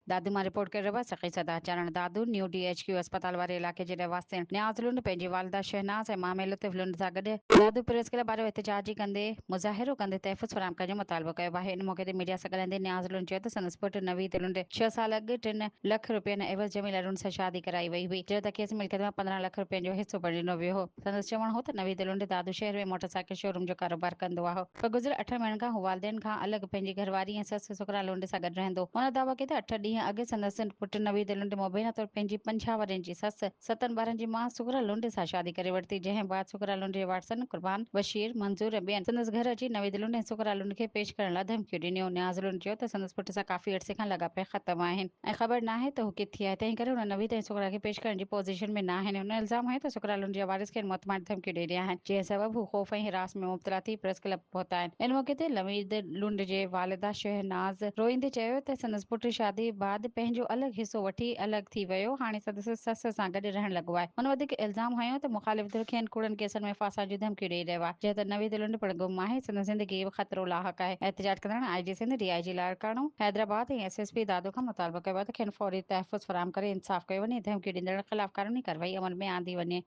دادو مان رپورٽ ڪري رهيو آهي Sakhi Sada Charan Dadu new D H Q اسپتال واري علائقي جي رهواسين نياز لنڊ پنهنجي والده شهناز ۽ مامي لطيف لنڊ سان گڏ دادو پريس ڪلب آڏو احتجاجي ڪندي مظاهرو ڪندي تحفظ فراهم ڪرڻ جو مطالبو ڪيو آهي ان موقعي تي ميڊيا سان ڳالهائيندي نياز لنڊ چيو ته سندس پٽ نويد لنڊ ڇهه سال اڳ ٽن لک رپين عيوض جميل لنڊ سان شادي ڪرائي وئي هئي جڏهن ته کيس ملڪيت مان 15 لک رپين جو حصو پڻ ڏنو ويو هو سندس چوڻ هو ته نويد لنڊ دادو شهر ۾ موٽر سائيڪل شوروم جو ڪاروبار ڪندو آهو پر گذريل اٺن مهينن کان هو والدين کان الڳ پنهنجي گهرواري ۽ سس سڪرا لنڊ سان گڏ رهندو. هن دعويٰ ڪئي ته اٺ ڏينهن اڳ سندس پٽ نويد لنڊ مبينا طور پنهنجي 50 ورهين جي سس، ستن ٻارن جي ماء سڪرا لنڊ سان شادي ڪري ورتي، جنهن بعد سڪرا لنڊ جي وارثن قربان، بشير، منظور ۽ ٻين سندس گهر اچي نويد لنڊ ۽ سڪرا لنڊ کي پيش ڪرڻ لاء ڌمڪيون ڏنيون. نياز لنڊ چيو ته سندس پٽ سان ڪافي عرصي کان لاڳاپا ختم آهن ۽ خبر ناهي ته هو ڪٿي آهي، تنهن ڪري هن نويد ۽ سڪرا کي پيش ڪرڻ جي پوزيشن ۾ ناهن. هن الزام هنيو ته سڪرا لنڊ جا وارث کين موتمار ڌمڪيون ڏئي رهيا آهن، جنهن سبب هو خوف ۽ هراس ۾ مبتلا ٿي پريس ڪلب پهتا آهن. ان موقعي تي نويد لنڊ جي والده شهناز روئيندي چيو ته سندس پٽ شادي بعد پنهنجو الڳ حصو وٺي الڳ ٿي ويو، هاڻي سندس سس سان گڏ رهڻ لڳو آهي. هن وڌيڪ الزام هنيو ته مخالف ڌر کين ڪوڙن ڪيسن ۾ ڦاسائڻ جون ڌمڪيون ڏئي رهيو آهي، جڏهن ته نويد لنڊ پڻ گم آهي، سندس زندگي کي به خطرو لاحق آهي. احتجاج ڪندڙن I G Sindh, D I G Larkana, Hyderabad ۽ S S P Dadu کان مطالبو ڪيو آهي ته کين فوري تحفظ فراهم ڪري انصاف ڪيو وڃي ۽ ڌمڪيون ڏيندڙن خلاف قانوني ڪارروائي عمل ۾ آندي وڃي.